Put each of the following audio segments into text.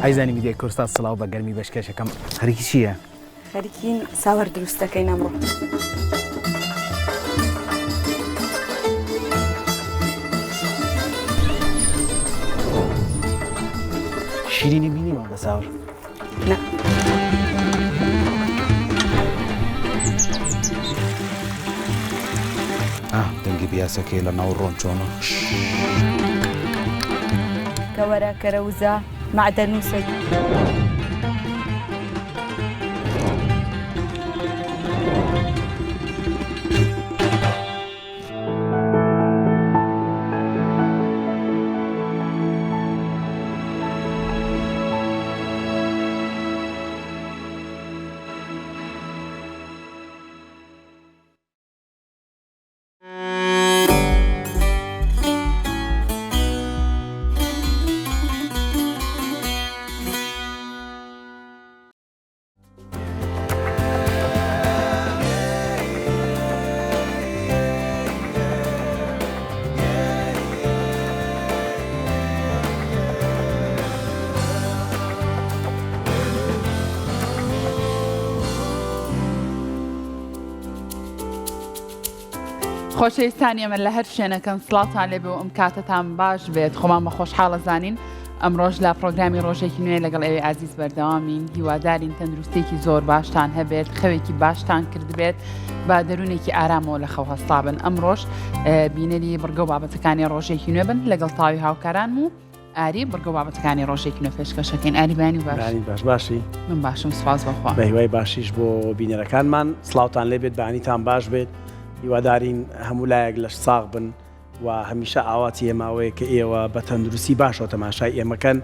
ئایزانی میدیای کوردستان سڵاو بە گەرمی بەشکەشەکەم خەریکی چییە؟ خەریکین ساوەر دروست دەکەین ئەمڕۆ. شیرینی بینیوە بە ساوەر؟ نا. ئاه دەنگی بیاسەکەی لە ناو ڕۆن چۆنە. کەوەرە، کەرەوزە، مەعدەنووسە. خۆشەویستانی ئێمە لە هەر شوێنەکەن سڵاوتان لێبێ و ئەم کاتەتان باش بێت خۆمان بە خۆشحاڵە زانین ئەمڕۆژ لە پرۆگرامی ڕۆژێکی نوێ لەگەڵ ئێوەی ئازیز بەردەوامین هیوادارین تەندروستێکی زۆر باشتان هەبێت خەوێکی باشتان کردبێت بە دەروونێکی ئارامەوە لە خەو هەستابن ئەمڕۆژ بینەری بڕگە و بابەتەکانی ڕۆژێکی نوێ بن لەگەڵ تاوی هاوکاران و ئاری بڕگە و بابەتەکانی ڕۆژێکی نوێ پێشکەشەکەین ئاری بەیانی باش بەیانی باش باشی من باشم سوپاس بەخوا بە هیوای باشیش بۆ بینەرەکانمان سڵاوتان لێبێت بەیانیتان باش بێت هیوادارین هەموو لایەک لەش ساغ بن و هەمیشە ئاواتی ئێمە ئەوەیە کە ئێوە بە تەندروستی باشەوە تەماشای ئێمەکەن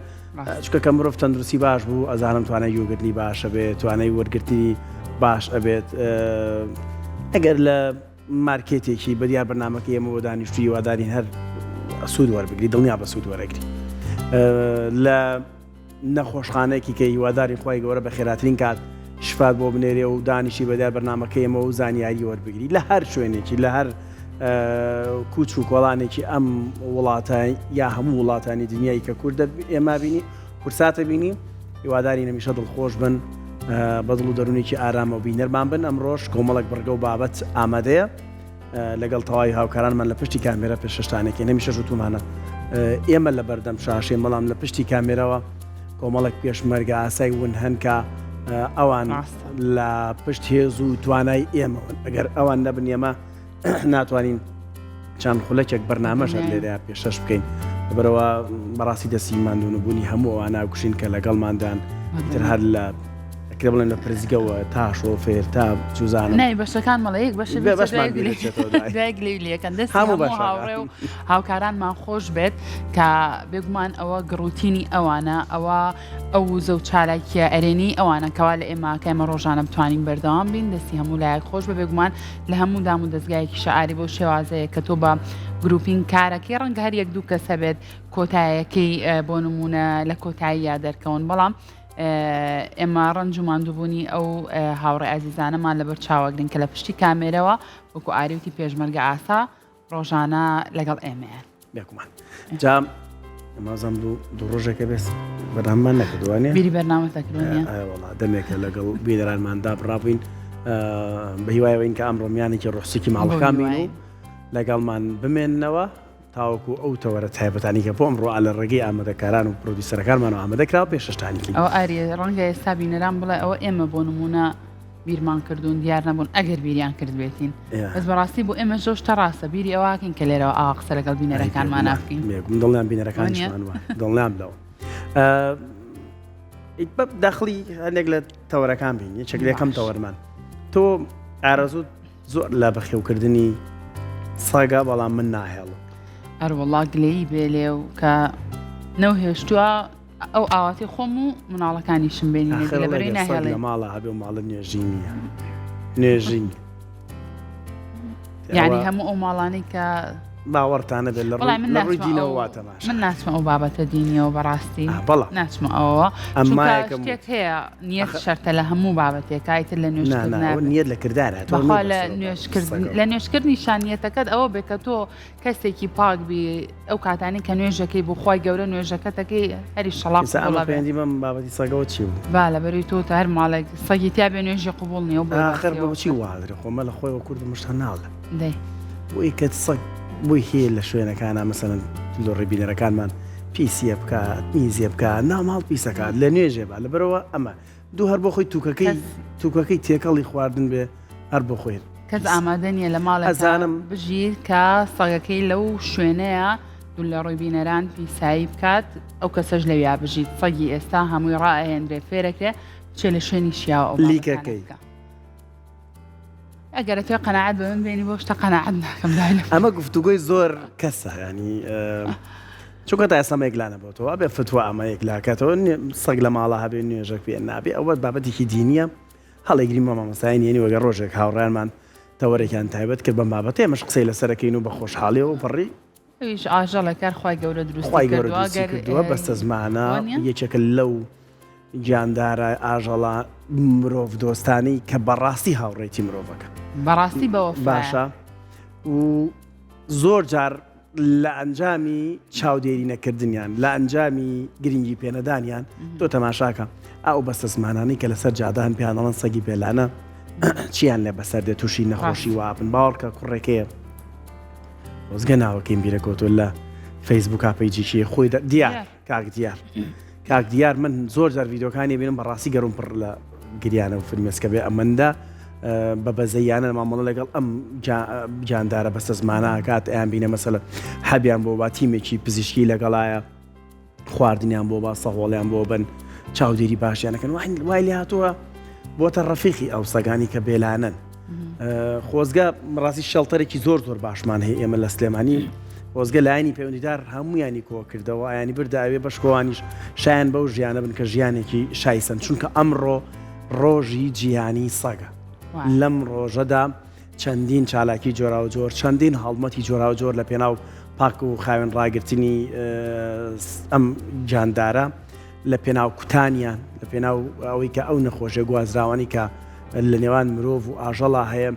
چونکە کە مرۆڤ تەندروستی باش بوو ئەزانم توانای گوێگرتنی باشە بێت توانای وەرگرتنی باش ئەبێت ئەگەر لە مارکێتێکی بەدیار بەرنامەکە ئێمەوە دانیشتوی هیوادارین هەر سوود وەربگری دڵنیا بە سوود وەرەگری لە نەخۆشخانەیەکی کە هیوادارین خوای گەورە بە خێراترین کات شفات بۆ بنێرێ و دانیشی بەدیار بەرنامەکەی ئێمە و زانیاری وەربگری لە هەر شوێنێکی لە هەر کوچ و کۆڵانێکی ئەم وڵاتە یا هەموو وڵاتانی دنیای کە کوردە ئێمە بینی کورساتە بینی هیواداری نەمیشە دڵخۆش بن بە دڵ و دەرونێکی ئارامە و بینەرمان بن ئەمڕۆژ کۆمەڵک بڕگە و بابەت ئامادەیە لەگەڵ تەواوی هاوکارانمان لە پشتی کامێرا پێشەشتانێکی هەمیشەش وتومانە ئێمە لە بەردەم شاشەین بەڵام لە پشتی کامێرەوە کۆمەڵێک پێشمەرگە ئاسای ون هەن کە ئەوان لە پشت هێز و توانای ئێمەوەن ئەگەر ئەوان نەبن ئێمە ناتوانین چەند خولەکێک بەرنامەش هەر لێرە پێشەش بکەین لەبەرەوە بەڕاستی دەستی ماندوونەبوونی هەموو ئەوانە کوشین کە لەگەڵماندان تر هەر لە ئەکرێ بڵێن لە پرسگەوە تا شۆفێر تا چوزانم نای بەشەکان مەڵێ یەک بەشە بێ بەشمان بیرەچێتەوە دوای. دوای گلەی لەکەن دەستی هەموو هەموو بەشەکان. هاوڕێ و هاوکارانمان خۆش بێت کە بێگومان ئەوە گڕوتینی ئەوانە ئەوە ئەو وزە و چالاکیە ئەرێنی ئەوانە کەوا لە ئێمە کە ئێمە ڕۆژانە بتوانین بەردەوام بین دەستی هەموو لایەک خۆش بە بێگومان لە هەموو دام و دەستگایەکی شەعاری بەو شێوازەیە کە تۆ بە گروپین کارەکەی ڕەنگە هەر یەک دوو کەس هەبێت کۆتایەکەی بۆ نمونە لە کۆتاییە دەرکەون بەڵام ئێمە ڕەنج و ماندووبوونی ئەو هاوڕێ ئازیزانەمان لەبەر چاوەگرین کە لە پشتی کامێرەوە وەکو ئاریوتی پێشمەرگە ئاسا ڕۆژانە لەگەڵ ئێمەیە. بێگومان جا مازم دوو دوو ڕۆژێکە بێت بەرنامەمان نەکردووە نیە؟ بیری بەرنامەت دەکردووە نیە؟ وەڵا دەمێکە لەگەڵ بینەرانمان دابڕابووین بە هیوایەوەین کە ئەمڕۆ میانێکی ڕۆحسوکی ماڵەکان بین و لەگەڵمان بمێننەوە تاوەکو ئەو تەوەرە تایبەتانەی کە بۆ ئەمڕۆ لە ڕێگەی ئامادەکاران و پرۆدیوسەرەکانمانەوە ئامادە کراوە پێشکەشتانی کەین. ئەوە ئاریە ڕەنگە ئێستا بینەران بڵێ ئەوە ئێمە بۆ نموونە بیرمان کردوون دیار نەبوون ئەگەر بیریان کردبێتین بەس بەڕاستی بۆ ئێمە زۆر شتە ڕاستە بیری ئەوەکەین کە لێرەوە ئاوا قسە لەگەڵ بینەرەکانمانا بکەین. بێگوم دڵنیام بینەرەکانیشمان وا دڵنیام لەوە. داخڵی هەندێک لە تەوەرەکان بین یەکێک لە یەکەم تەوەرمان تۆ ئارەزوو زۆر لە بەخێوکردنی سەگە بەڵام من ناهێڵم. ئەروەڵا گلەیی بێ لێ و کە نەوهێشتووە ئەو ئاواتی خۆم و مناڵەکانیشم بێنینە ئاخر لەبەرەی ڕێگە سەگ ناهێڵێ لە ماڵە هەبێ و ماڵە نوێژی نییە نوێژی نییە یعنی ئەوە هەموو ئەو ماڵانەی کە باوەڕتان نەبێت لە وەڵای ڕووی من لە ڕووی ناچمە دینەوە ئەو وا تەماشا من ناچمە ئەو بابەتە دینیەوە بەڕاستی ئا، بەڵام ناچمە ئەوەوە چونکە ئەمایەکەم شتێک هەیە نیەت ئەخ شەرتە لە هەموو بابەتێکا ئیتر لە نا نا نوێژکردنا ئەوە بێ نیەت لە کردارە تۆ بەخوا لە نەیبەستەوە بە نوێژکردن سەگەوە لە نوێژکردنیشا نیەتەکەت ئەوە بێ کە تۆ کەسێکی پاک بی ئەو کاتانەی کە نوێژەکەی بۆ خوای گەورە نوێژەکەتەکەی هەری شەڵا ئێستا ئەمە قبوڵە بێ پەیوەندی بەم بابەتی سەگەوە چی بوو؟ با لەبەروی تۆ تا هەر ماڵێک سەگی تیا بێ نوێژی قبوڵ نیە و بۆی ئاخر باسیەوە بۆچی وا ئەدرێ خۆ مە لە خۆیەوە کوردم شتە ناڵێم دەی بۆی کە سەگ بۆی هەیە لە شوێنەکانە مەسەلەن لۆڕی بینەرەکانمان پیسیە بکات میزیە بکات ناو ماڵ پیسەکات لە نوێژێ با لەبەرەوە ئەمە دوو هەر بۆ خۆی توکەکەی کەس توکەکەی تێکەڵی خواردن بێ هەر بۆ خۆی کەس ئامادە نییە لە ماڵێکا ئەزانم. بژیت کە سەگەکەی لەو شوێنەیە دوور لە ڕووی بینەران پیسایی بکات ئەو کەسەش لەویا بژیت سەگی ئێستا هەمووی ڕائەهێنرێ فێرەکرێ بچێ لە شوێنی شیاو ئەو بابەتانە لیکەکەی. بکا. ئەگەر ئەتوێ قەناعەت بە من بێنی بۆ شتە قەناعەت ناکەم دای لە ئەمە گفتوگۆی زۆر کەسە ینی چونکە تا ئێستا مە یەکلا نەبۆتەوە ئەبێ فتوا ئەمە یەکلاکاتەوە سەگ لە ماڵە هەبێ نوێژەک پێ نابێ ئەوە بابەتێکی دینیە هەڵێگرین بۆ مامۆستایان یەنی وەگەر ڕۆژێک هاوڕێیانمان تەوەرێکیان تایبەت کرد بەم بابەتە ئێمەش قسەی لەسەرەکەین و بە خۆشحاڵیەوە پەڕی ئەویش ئاژەڵێک هەر خوای گەورە دروستی خوای گەورە کردووە دروستی گەر کردووە بەستەزمانە وا نییە؟ یەکێکە لەو گیاندارە ئاژەڵە مرۆڤ دۆستانەی کە بەڕاستی هاوڕێتی مرۆڤەکە بەڕاستی بەوەفایە باشە و زۆر جار لە ئەنجامی چاودێری نەکردنیان لە ئەنجامی گرنگی پێنەدانیان تۆ تەماشاکە ئەو بەستەزمانانەی کە لەسەر جادان پێیان دەڵێن سەگی پێلانە چیان لێ بەسەر دێت تووشی نەخۆشی وابن باوەڕکە کوڕێکەیە خۆزگە ناوەکەیم بیرەکەوتۆ لە فەیسبووکا پەیجێکی خۆی دیار کاک دیار کاک دیار من زۆر جار ڤیدۆکانی بینم بەڕاستی گەرم پڕ لە گریانە و فرمێسکە بێ ئەمەندە بە بەزەیانە مامەڵە لەگەڵ ئەم گیاندارە بەستە زمانە کات ئەیان بینە مەسەلە حەبیان بۆ با تیمێکی پزیشکی لەگەڵایە خواردنیان بۆ با سەهۆڵیان بۆ بن چاودێری باشیانەکەن وای لێ هاتووە بۆتە ڕەفیقی ئەو سەگانی کە بێلانەن خۆزگە ڕاستی shelter ێکی زۆر زۆر باشمان هەیە ئێمە لە سلێمانی خۆزگە لایەنی پەیوەندیدار هەمویانی کۆ کردەوە ئەیانی بردە ئەوێ بەشکۆوانیش شایان بەو ژیانە بن کە ژیانێکی شایسن چونکە ئەمڕۆ ڕۆژی جیهانی سەگە لەم ڕۆژەدا چەندین چالاکی جۆراوجۆر چەندین هەڵمەتی جۆراوجۆر لە پێناو پاک و خاوێن ڕاگرتنی ئەم گیاندارە لە پێناو کوتانیان لە پێناو ئەوەی کە ئەو نەخۆشیە گوازراوانەی کە لە نێوان مرۆڤ و ئاژەڵا هەیە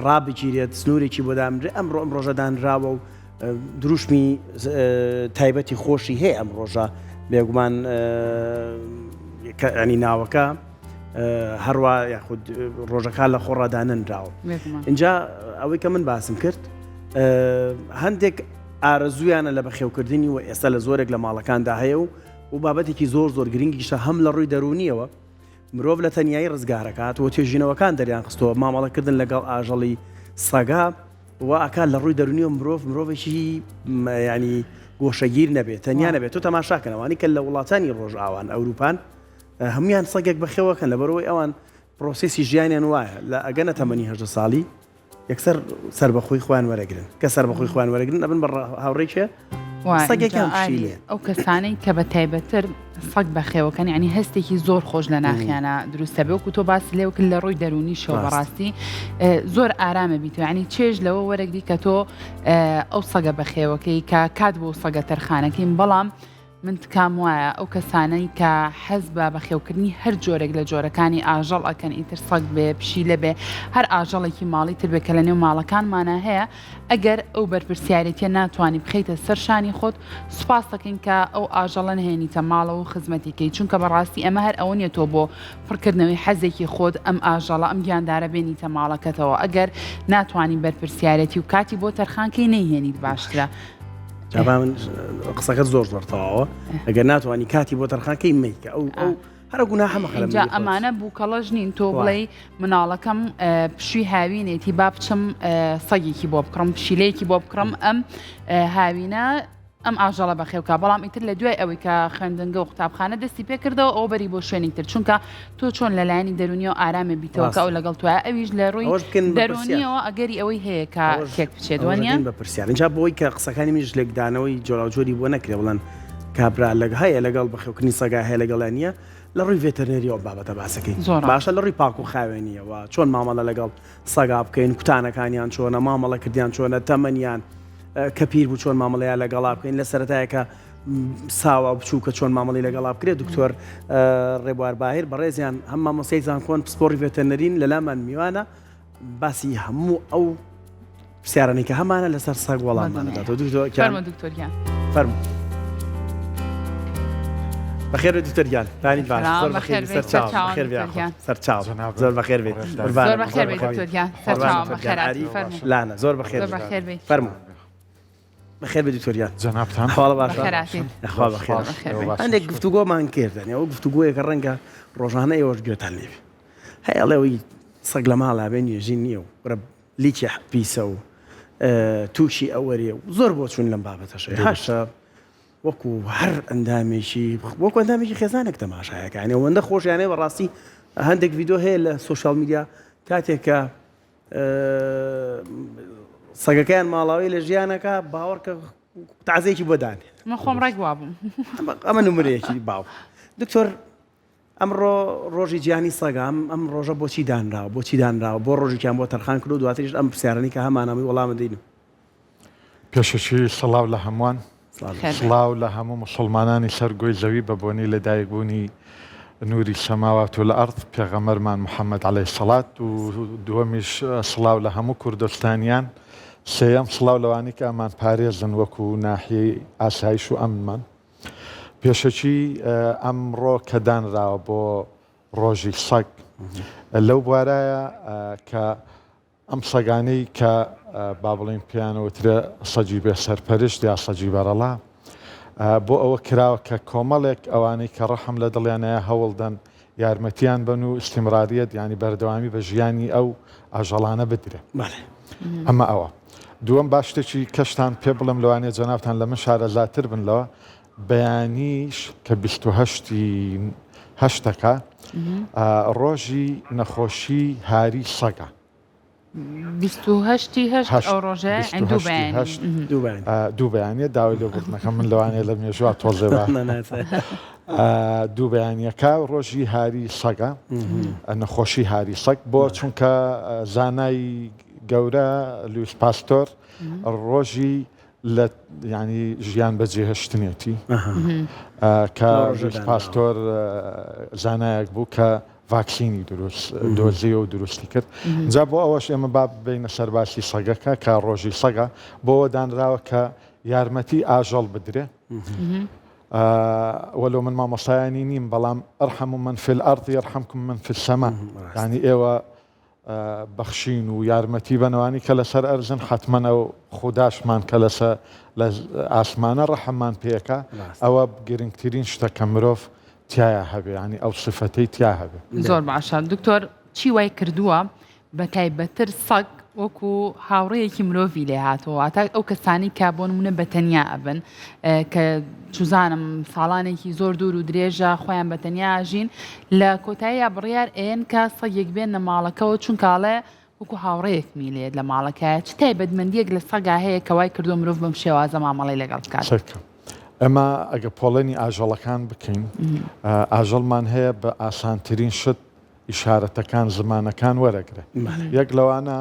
ڕابگیرێت سنوورێکی بۆ دامرێ ئەمڕۆ ئەم ڕۆژە دانراوە و دروشمی تایبەتی خۆشی هەیە ئەم ڕۆژە بێگومان ینی ناوەکە هەروە یاخود ڕۆژەکە لە خۆڕا دانەنراوە اینجا ئەوەی کە من باسم کرد هەندێک ئارەزوویانە لە بەخێوکردنی و ئێستا لە زۆرێک لە ماڵەکاندا هەیە و و بابەتێکی زۆر زۆر گرنگیشە هەم لە ڕووی دەروونیەوە مرۆڤ لە تەنیایی ڕزگارەکات و توێژینەوەکان دەریان خستووە مامەڵەکردن لەگەڵ ئاژەڵی سەگا وا ئەکات لە ڕووی دەروونیەوە مرۆڤ مرۆڤێکی ینی گۆشەگیر نەبێت تەنیا نەبێت تۆ تەماشاکەن ئەوانەی کە لە وڵاتانی ڕۆژئاوان ئەوروپان هەمویان سەگێک بەخێوەکەن لەبەرەوەی ئەوان پرۆسیسی ژیانیان وایە لە ئەگەنە تەمەنی هەژدە ساڵی یەکسەر سەربەخۆی خۆیان وەرەگرن کە سەربەخۆی خۆیان وەرەگرن ئەبن بە هاوڕێی کێ؟ سەگێکیان پشیلێ. ئەو کەسانەی کە بە تایبەتتر سەگ بەخێوەکەن یعنی هەستێکی زۆر خۆش لە ناخیانە دروستە بێ وەکو تۆ باس لێو کرد لە ڕووی دەروونیشەوە بەڕاستی زۆر ئارامە بیت یعنی چێژ لەوە وەرەگری کە تۆ ئەو سەگە بەخێوەکەی کە کات بۆ سەگە تەرخانەکەین بەڵام من تکام وایە ئەو کەسانەی کە حەز بە بەخێوکردنی هەر جۆرێک لە جۆرەکانی ئاژەڵ ئەکەن ئیتر سەگ بێ پشیلە بێ هەر ئاژەڵێکی ماڵی تر بێ کە لە نێو ماڵەکانمانا هەیە ئەگەر ئەو بەرپرسیارێتیە ناتوانی بخەیتە سەر شانی خۆت سوپاس دەکەین کە ئەو ئاژەڵە نەهێنیتە ماڵەوە و خزمەتی کەی چونکە بەڕاستی ئەمە هەر ئەوە نیە تۆ بۆ پڕکردنەوەی حەزێکی خۆت ئەم ئاژەڵە ئەم گیاندارە بێنیتە ماڵەکەتەوە ئەگەر ناتوانی بەرپرسیارێتی و کاتی بۆ تەرخان کەی نەیهێنیت باشترە. جا من قسەکەت زۆر زۆر تەواوە ئەگەر ناتوانانی کاتی بۆ تەرخانکەی میکە ئەو ئەو هەرە گوناحە مەخەرە ئینجا ئەمانە بووکەڵەش نین تۆ بڵێی مناڵەکەم پشوی هاوینێتی با بچم سەگێکی بۆ بکڕم پشیلەیەکی بۆ بکڕم ئەم هاوینە ئەم ئاژەڵە بەخێوکە بەڵام ئیتر لە دوای ئەوەی کە خوێندنگە و قوتابخانە دەستی پێکردەوە ئەو بەری بۆ شوێنی تر چونکە تۆ چۆن لە لایەنی دەرونیەوە ئارامێ بیتەوە کە ئەو لەگەڵ توایە ئەویش لە ڕووی دەرونیەوە ئەگەری ئەوەی هەیە کە تێک بچێت وانیە؟ بە پرسیار اینجا بۆی کە قسەکانی منیش لێکدانەوەی جۆراوجۆری بۆ نەکرێ بڵێن کابرا لەگ هەیە لەگەڵ بەخێوکردنی سەگا هەیە لەگەڵیان نییە لە ڕووی ڤێتەرنەریەوە بابەتە باسەکەی باشە لە ڕووی پاک و خاوێنیەوە چۆن مامەڵە لەگەڵ سەگا بکەین کوتانەکانیان چۆنە مامەڵەکردیان چۆنە تەمەنیان. کە پیر بوو چۆن مامەڵەیان لەگەڵا بکەین لە سەرەتایە کە ساوا بچووکە چۆن مامەڵی لەگەڵا بکرێت دکتۆر ڕێبوار باهر بەڕێزیان هەم مامۆستای زانکۆن پسپۆڕی ڤێتەرنەرین لەلامان میوانە باسی هەموو ئەو پرسیارانەی کە هەمانە لەسەر سەگ وەڵاممان دەداتەوە دکتۆر گیان فەرموو دکتۆر گیان. فەرموو بەخێر بێت دکتۆر گیان بەیانیت باش سلام زۆر بەخێر بەخێر بێت سەر چاو سەرچاوم بەخێر بێ دکتۆر یاخوا گیان. سەر چاو جەنابت زۆر بەخێر بێت ڕێزدار. قوربانت زۆر بم بەخێر زۆر بێت بەخێر دکتۆر بیت گیان قوربانت سەرچاوم دکتۆر گیان بەخێرهاتی ئاری فەرموو لانە زۆر بەخێر زۆر بێت بەخێر بیت فەرموو بەخێر بێت دکتۆر گیان جەنابتان حواڵە باشە بەخێرهاتی یاخوا بەخێر زۆر بەخێر بیت. هەندێک گفتوگۆمان کرد یانی ئەوە گفتوگۆیەکە ڕەنگە ڕۆژانە ئێوەش گوێتان لێ بێ هەیە ئەڵێ ئەوەی سەگ لە ماڵا بێ نوێژی نییە و وەرە لیکی پیسە و تووشی ئەوەرێ و زۆر بۆچوون لەم بابەتەش هەیە. هاشا وەکو هەر ئەندامێکی وەکو ئەندامێکی خێزانێک تەماشایەکە یانی ئەوەندە خۆشیانەیە بەڕاستی هەندێک ڤیدیۆ هەیە لە سۆشیال میدیا کاتێک کە سەگەکەیان ماڵاوی لە ژیانەکە باوەڕکە تازەیەکی بۆ دانێ من خۆم ڕێک وابووم ئەمە نمرەیەکی باو دکتۆر ئەمڕۆ ڕۆژی جیهانی سەگە، ئەم ئەم ڕۆژە بۆچی دانراوە؟ بۆچی دانراوە؟ بۆ ڕۆژێکیان بۆ تەرخان کردووە؟ دواتریش ئەم پرسیارانەی کە هەمانە هەمووی وەڵام دەینەوە. پێشەکی سڵاو لە هەمووان، سڵاو لێ. سڵاو لە هەموو موسڵمانانی سەر گۆی زەوی بە بۆنەی لەدایکبوونی نوری سەماوات و الارض پێغەمبەرمان محمد علیە سەڵات و دووەمیش سڵاو لە هەموو کوردستانیان سێیەم سڵاو لەوانەی کە ئەمان پارێزن وەکو ناحیەی ئاسایش و ئەمنمان. پێشەکی ئەمڕۆ کە دانراوە بۆ ڕۆژی سەگ لەو بوارایە کە ئەم سەگانەی کە با بڵێین پێیانەوترێ سەگی بێ سەرپەرشت یا سەگی بەرەڵا بۆ ئەوە کراوە کە کۆمەڵێک ئەوانەی کە ڕەحم لە دڵیانەیە هەوڵدەن یارمەتیان بەن و ئیستیمراریەت یانی بەردەوامی بە ژیانی ئەو ئاژەڵانە بدرێ. بەڵێ. ئەمە ئەوە. دووەم با شتێکی کەشتان پێ بڵێم لەوانەیە جەنابتان لە من شارەزاتر بن لەوە، بەیانیش کە 28 ی هەشتەکە ڕۆژی نەخۆشی هاری سەگە. 28 ی هەشت ئەو ڕۆژەیە یان دوو بەیانی؟ دوو بەیانی. دوو بەیانیە داوای لێبوردنەکەم من لەوانەیە لە مێژوە تۆزێ بە دوو بەیانیەکە ڕۆژی هاری سەگە نەخۆشی هاری سەگ بۆ چونکە زانای گەورە لویس پاستۆر ڕۆژی لە ینی ژیان بەجێهێشتنێتی کە لویس پاستۆر زانایەک بوو کە ڤاکسینی دروست دۆزیەوە و دروستی کرد جا بۆ ئەوەش ئێمە با بینە سەر باسی سەگەکە کە ڕۆژی سەگە بۆوە دانراوە کە یارمەتی ئاژەڵ بدرێ وەلو من مامۆستایانی نیم بەڵام ارحموا من في الارض يرحمكم من في السماء یعنی ئێوە بەخشین و یارمەتی بەنەوانی کە لەسەر ئەرزن حەتمەن ئەو خوداشمان کە لەسە لە ئاسمانە ڕەحممان پێکا ئەوە گرنگترین شتە کە مرۆڤ تیایا هەبێ یانی ئەو سفەتەی تیا هەبێ. زۆر باشە دکتۆر چی وای کردووە بە تایبەتتر سەگ وەکو هاوڕێیەکی مرۆڤی لێ هاتووە واتە ئەو کەسانی کە بۆ نمونە بە تەنیا ئەبن کە چوزانم ساڵانێکی زۆر دوور و درێژە خۆیان بە تەنیا ئەژین لە کۆتاییا بڕیار ئەیەن کە سەگێک بێننە ماڵەکەوە چونکە ئەڵێ وەکو هاوڕێیەکمی لێت لە ماڵەکەیە چ تایبەتمەندیەک لە سەگا هەیە کە وای کردووە مرۆڤ بەم شێوازە مامەڵەی لەگەڵ بکات؟ سەرکەم ئێمە ئەگە پۆڵێنی ئاژەڵەکان بکەین ئاژەڵمان هەیە بە ئاسانترین شت ئیشارەتەکان زمانەکان وەرەگرێ یەک لەوانە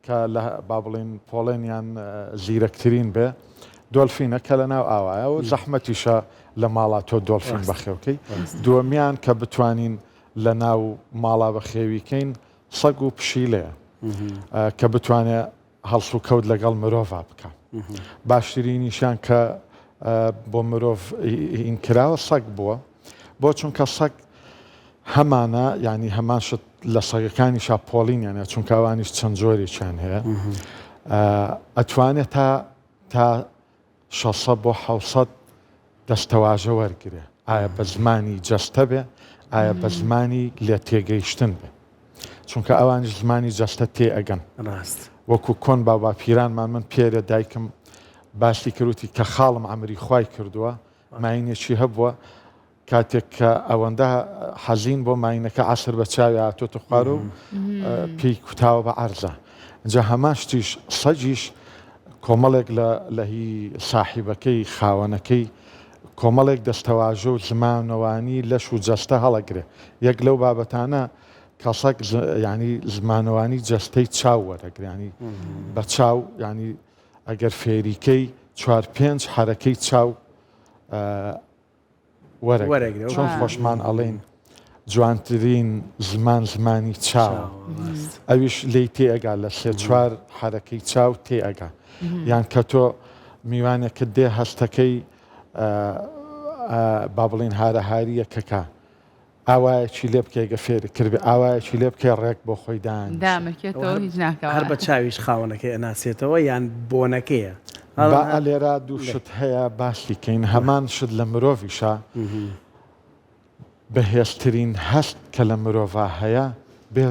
کە لە با بڵێین پۆڵێنیان زیرەکترین بێ دۆلفینە کە لە ناو ئاوایە و زەحمەتیشە لە ماڵا تۆ دۆلفین بەخێوکەی دووەمیان کە بتوانین لە ناو ماڵا بەخێویکەین سەگ و پشیلەیە کە بتوانێ هەڵسوکەوت لەگەڵ مرۆڤ بکە باشترینیشیان کە بۆ مرۆڤ هین کراوە سەگ بووە بۆ چونکە سەگ هەمانە یانی هەمان شت لە سەگەکانیشا پۆڵینیانە چونکە ئەوانیش چەند جۆرێکیان هەیە ئەتوانێت تا تا 600 بۆ 600 دەستەواژە وەرگێ ئایا بە زمانی جەستە بێ ئایا بە زمانی لێ تێگەیشتن بێ چونکە ئەوانیش زمانی جەستە تێ ئەگەن ڕاست وەکو کۆن باوباپیرانمان من پێرێ دایکم باسی کروتی کە خاڵم عەمری خوای کردووە ماینێکی هەبووە کاتێک کە ئەوەندە حەزین بۆ ماینەکە عەسر بە چاوی هاتۆتە خوارەوە و پێی کوتاوە بە عەرزا. جا هەمان شتیش سەگیش کۆمەڵێک لە لە هی ساحیبەکەی خاوەنەکەی کۆمەڵێک دەستەواژە و زمانەوانی لەش و جەستە هەڵەگرێ. یەک لەو بابەتانە کە سەگ یانی زمانەوانی جەستەی چاو وەرەگرێ یانی بە چاو یانی. ئەگەر فێریکەی چوار پێنج حەرەکەی چاو وەرەگرێ. چۆن خۆشمان ئەڵێین جوانترین زمان زمانی چاوە، ئەویش لێی تێئەگا لە سێ چوار حەرەکەی چاو تێئەگا. یان کە تۆ میوانێکت دێ هەستەکەی با بڵێین هارەهارییەکەکە ئاوایەکی لێ بکەی گە فێری کردبێ ئاوایەکی لێ بکەی ڕێک بۆ خۆی دانیشێ. دامرکێتەوە هیچ ناکەوە. هەر بە چاویش خاوەنەکەی ئەناسێتەوە یان بۆنەکەیە؟ با ئەلێرا دوو شت هەیە باسی کەین هەمان شت لە مرۆڤیشا بەهێزترین هەست کە لە مرۆڤا هەیە بێ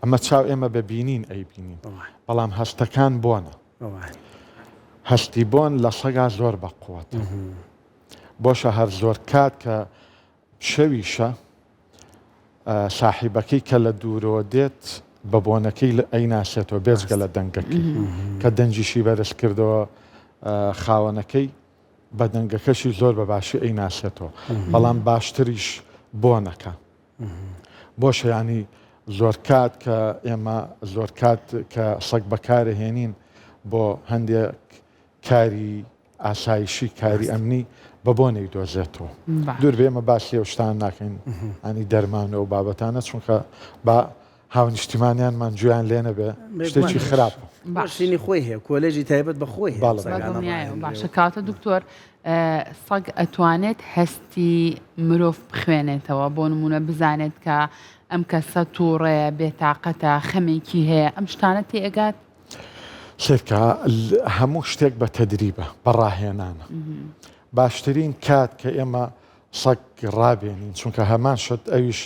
ئەمە چاو ئێمە بە بینین ئەیبینین بەڵام هەستەکان بۆنە هەستی بۆن لە سەگا زۆر بە قوەتە بۆشە هەر زۆر کات کە شەویشە ساحیبەکەی کە لە دوورەوە دێت بە بۆنەکەی ئەیناسێتەوە بێجگە لە دەنگەکەی کە دەنگیشی بەرز کردەوە خاوەنەکەی بە دەنگەکەشی زۆر بە باشی ئەیناسێتەوە بەڵام باشتریش بۆنەکە بۆشە ینی زۆر کات کە ئێمە زۆر کات کە سەگ بەکارهێنین بۆ هەندێک کاری ئاسایشی کاری ئەمنی بە بۆ نەیدۆزێتەوە دوور بێ ئێمە باسی ئەو شتان ناکەین ئەنی دەرمان و بابەتانە چونکە با هاونیشتیمانیانمان گوێیان لێ نەبێ شتێکی خراپ باشینی خۆی هەیە کۆلێژی تایبەت بە خۆی باشە کاتە دکتۆر سەگ ئەتوانێت هەستی مرۆڤ بخوێنێتەوە بۆ نمونە بزانێت کە ئەم کەسە تووڕەیە بێتاقەتە خەمێکی هەیە ئەم شتانە تێئگات سەیرکە هەموو شتێک بە تەدریبە بە ڕاهێنانە باشترین کات کە ئێمە سەگ ڕابێنین چونکە هەمان شت ئەویش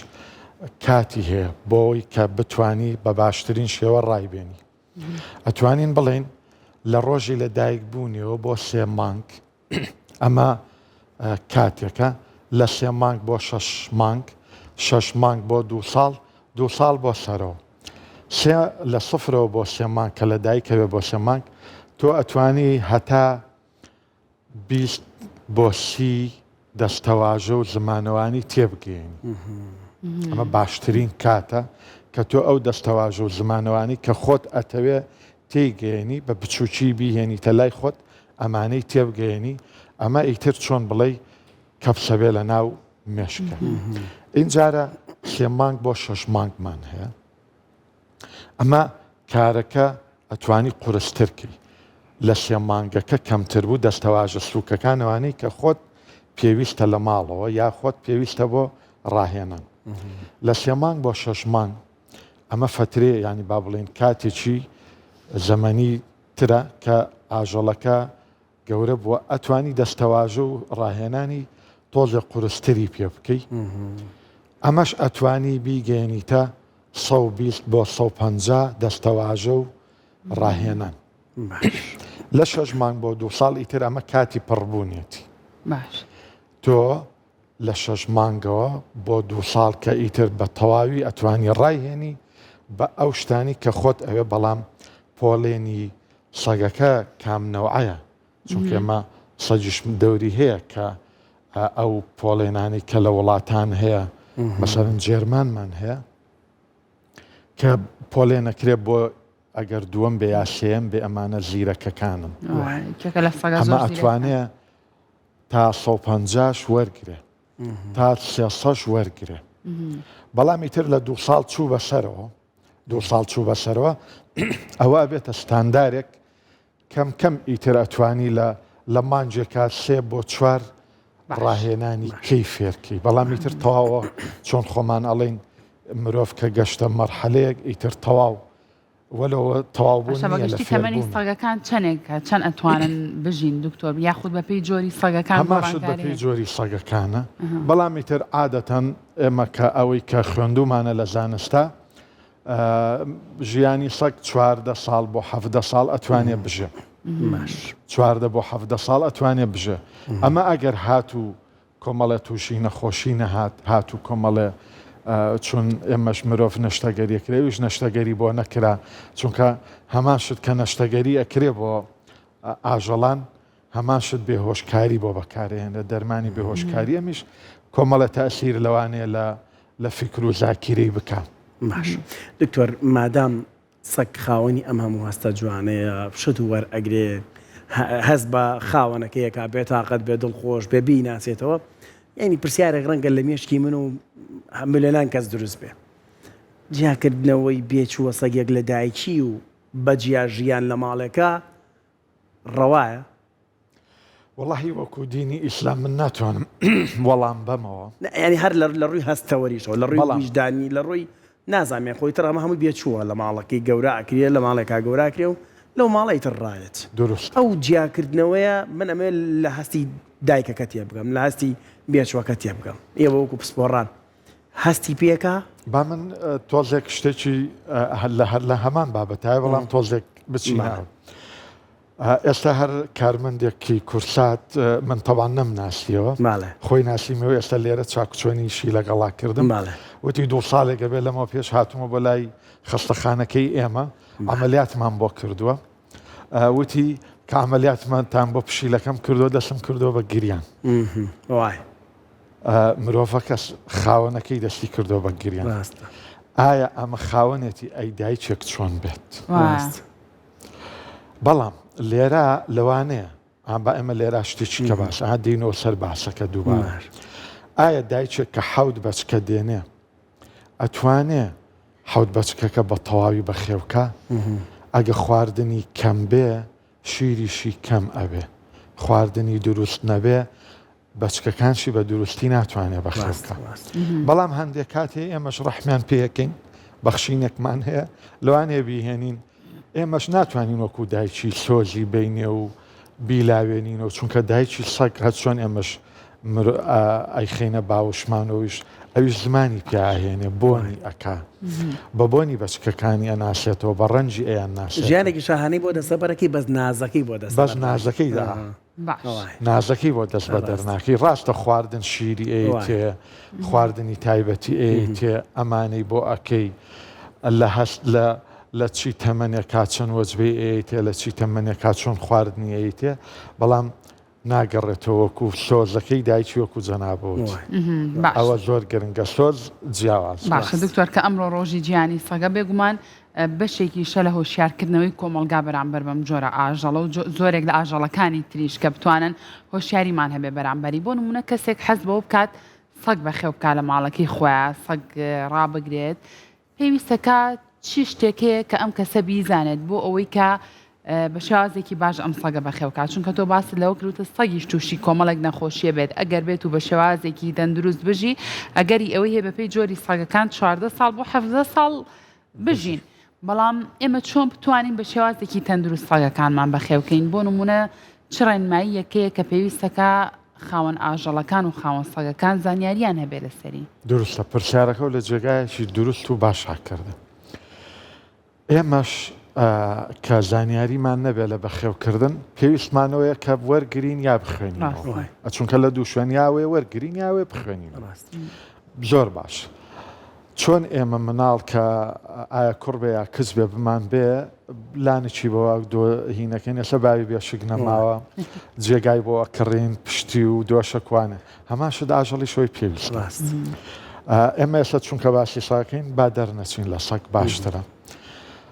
کاتی هەیە بۆی کە بتانی بە باشترین شێوە ڕایبێنی ئەتوانین بڵێن لە ڕۆژی لە دایک بوونیەوە بۆ سێ مانگ ئەمە کاتێکە لە سێ مانگ بۆ شەش مانگ، شەش مانگ بۆ دوو ساڵ، دوو ساڵ بۆ سەرەوە. سێ لە سفرەوە بۆ سێ مانگ کە لە دایکەوێ بۆ سێ مانگ تۆ ئەتوانی هەتا 20 بۆ سی دەستەواژە و زمانەوانی تێبگەیەنی. ئەمە باشترین کاتە کە تۆ ئەو دەستەواژە و زمانەوانی کە خۆت ئەتەوێ تێیگەیەنی بە بچوکی بیهێنیتە لای خۆت ئەمانەی تێبگەیەنی ئەمە ئیتر چۆن بڵێی کەپسەبێ لە ناو مێشکە ئینجارە سێ مانگ بۆ شەش مانگمان هەیە ئەمە کارەکە ئەتوانی قورسترکەی لە سێ مانگەکە کەمتر بوو دەستەواژە سوکەکانەوانەی کە خۆت پێویستە لە ماڵەوە یا خۆت پێویستە بۆ ڕاهێنان لە سێ مانگ بۆ شەش مانگ ئەمە فەترەیە یانی با بڵێین کاتێکی زەمەنی ترە کە ئاژەڵەکە گەورە بووە ئەتوانی دەستەواژە و ڕاهێنانی تۆزێ قورستری پێ بکەی ئەمەش ئەتوانی بیگەێنیتە 120 بۆ 150 دەستەواژە و ڕاهێنان لە شەش مانگ بۆ دو ساڵ ئیتر ئەمە کاتی پڕبوونیەتی باش تۆ لە شەش مانگەوە بۆ دوو ساڵ کە ئیتر بە تەواوی ئەتوانی ڕایهێنی بە ئەو شتانی کە خۆت ئەوێ بەڵام پۆلێنی سەگەکە کام نەوعەیە چونکە ئێمە سەگیش دەوری هەیە کە ئەو پۆڵێنانی کە لە وڵاتان هەیە مەسەرن جێرمانمان هەیە کە پۆلێنەکرێ بۆ ئەگەر دووەم بێ یا سێیەم بێ ئەمانە زیرەکەکانن ئەمە ئەتوانێ تا 150 ش وەرگرێ تا سێسەش وەرگرێ بەڵام ئیتر لە دوو ساڵ چوو بەسەرەوە دوو ساڵ چوو بەسەرەوە ئەوە بێتە ستاندارێک کەم کەم ئیتر ئەتوانی لە لە مانجێکا سێ بۆ چوار ڕاهێنانی کەی فێرکەی بەڵام ئیتر تەواوە چۆن خۆمان ئەڵین مرۆڤ کە گەشتە مەرحەلەیەک ئیتر تەواو وەلۆ تەواو بوون باشە نییە لە بەگشتی تەمەنی فێربوون. سەگەکان چەنێکە چەند ئەتوانن بژین دکتۆر یاخود بەپێی جۆری سەگەکان هەمان شت گۆڕانکاری بەپێی هەیە؟ جۆری سەگەکانە بەڵام ئیتر عادەتەن ئێمە کە ئەوەی کە خوێندوومانە لە زانستا ژیانی سەگ 14 ساڵ بۆ 17 ساڵ ئەتوانێ بژێ باش 14 بۆ 17 ساڵ ئەتوانێ بژێ ئەمە ئەگەر هاتوو کۆمەڵێ تووشی نەخۆشی نەهات هاتوو کۆمەڵێ چون ئێمەش مرۆڤ نەشتەگەری ئەکرێ ئەویش نەشتەگەری بۆ نەکرا چونکە هەمان شت کە نەشتەگەری ئەکرێ بۆ ئاژەڵان هەمان شت بێهۆشکاری بۆ بەکارێنرێت دەرمانی بێهۆشکاری ئەمیش کۆمەڵێ تەئسیر لەوانەیە لە لە فیکر و زاکیرەی بکا. باش دکتۆر مادام سەگ خاوەنی ئەم هەموو هەستە جوانەیە شت وەرئەگرێ. هەست بە خاوەنەکەیەکا بێتاقەت بێ دڵخۆش بێ بیناسێتەوە یعنی پرسیارێک ڕەنگە لە مێشکی من و ملیۆنان کەس دروست بێ جیاکردنەوەی بێچووە سەگێک لە دایکی و بەجیا ژیان لە ماڵێکا ڕەوایە؟ وەڵاهی وەکو دینی ئیسلام من ناتوانم وەڵام بەمەوە. نا یانی هەر لە ڕووی هەستەوەریشەوە لە ڕووی ویژدانی لە ڕووی نازانم یان خۆی تر ئەمە هەمووی بێچووە لە ماڵەکەی گەورە ئەکرێ لە ماڵێکا گەورە ئەکرێ و لەو ماڵەی تر ڕایەت. دروستە. ئەو جیاکردنەوەیە من ئەمەوێ لە هەستی دایکەکە تێبگەم لە هەستی بێچووەکە تێبگەم ئێوە وەکو پسپۆڕان هەستی پێکا؟ با من تۆزێک شتێکی لە هەر لە هەمان بابەتایە بەڵام تۆزێک بچینە ئێستا هەر کارمەندێکی کورسات من تەوان نەم ناسیەوە خۆی ناسیمەوە ئێستا لێرە چاکچۆنیشی لەگەڵا کردم وتی دوو ساڵێکە بێ لەمەوە پێش هاتوومە بۆ لای خەستەخانەکەی ئێمە عملیاتمان بۆ کردووە وتی کە عملیاتمانتان بۆ پشیلەکەم کردووە دەستم کردووە بە گریان مرۆڤەکە خاوەنەکەی دەستی کردووە بە گریان ئایا ئەمە خاوەنێتی ئەی دایکێک چۆن بێت بەڵام لێرە لەوانەیە ئام با ئێمە لێرە شتێکی کە باش ئا دێینەوە سەر باسەکە دووبارە ئایا دایکێک کە حەوت بەچکە دێنێ ئەتوانێ حەوت بەچکەکە بە تەواوی بەخێوکە ئەگە خواردنی کەم بێ شیریشی کەم ئەبێ خواردنی دروست نەبێ بەچکەکانشی بە دروستی ناتوانێ بەخێو بکا بەڵام هەندێک کات هەیە ئێمەش ڕەحمیان پێەکەین بەخشینێکمان هەیە لەوانەیە بیهێنین ئێمەش ناتوانین وەکو دایکی سۆزی بینێ و بیلاوێنینەوە چونکە دایکی سەگ هەر چۆن ئێمەش ئەیخەینە باوشمانەوەیش ئەویش زمانی پیاهێنێ بۆنی ئەکا بە بۆنی بەچکەکانی ئەناسێتەوە بە ڕەنجی ئەیان ناسێت ژیانێکی شاهانەی بۆ دەستەبەرەکەی بەس نازەکەی بۆ دەست بەس نازەکەی دا نازەکەی بۆ دەست بە دەرناکەی ڕاستە خواردن شیری ئەیتێ خواردنی تایبەتی ئەیتێ ئەمانەی بۆ ئەکەی لە هەست لە لە چی تەمەنێکا چەند وەجبەی ئەیتێ لە چی تەمەنێکا چۆن خواردنی ئەیتێ بەڵام ناگەڕێتەوە وەکو سۆزەکەی دایکی وەکو جەنابەوت ئەوە زۆر گرنگە سۆز جیاواز باشە دکتۆر کە ئەمڕۆ ڕۆژی جیهانی سەگە بێگومان بەشێکیشە لە هۆشیارکردنەوەی کۆمەڵگا بەرامبەر بەم جۆرە ئاژەڵە و زۆرێک لە ئاژەڵەکانی تریش کە بتوانن هۆشیاریمان هەبێ بەرامبەری بۆ نمونە کەسێک حەز بەوە بکات سەگ بەخێو بکا لە ماڵەکەی خۆیان سەگ ڕابگرێت پێویستەکە چی شتێک هەیە کە ئەم کەسە بیزانێت بۆ ئەوەی کە بە شێوازێکی باش ئەم سەگە بەخێو کات چونکە تۆ باست لەوە کردوتە سەگیش تووشی کۆمەڵێک نەخۆشیە بێت ئەگەر بێت و بە شێوازێکی تەندروست بژی ئەگەری ئەوەی هەیە بەپێی جۆری سەگەکان 14 ساڵ بۆ 17 ساڵ بژین بەڵام ئێمە چۆن بتوانین بە شێوازێکی تەندروست سەگەکانمان بەخێوکەین بۆ نمونە چ ڕێنماییەک هەیە کە پێویستەکە خاوەن ئاژەڵەکان و خاوەن سەگەکان زانیاریان هەبێ لەسەری؟ دروستە پرسیارەکەو لە جێگایەکی دروست و باشا کردن. ئێمەش کە زانیاریمان نەبێت لە بەخێوکردن پێویستمانەوەیە کە وەرگین یا بخوێنینەوە چونکە لە دوو شوێن یاوێ وەرگین یاوێ بخوێنینەوە زۆر باش چۆن ئێمە مناڵ کە ئایا کوڕ بێ یا کچ بێ بمان بێ لانێکی بەوە دۆ هینەکەین ئێستا باوی بێشک نەماوە جێگای بۆ ئەکڕین پشتی و دۆشەکوانە هەمان شت ئاژەڵی شۆی پێویست ڕاست ئێمە ئێستا چونکە باسی ساکەین با دەرنەچین لە سەگ باشترە.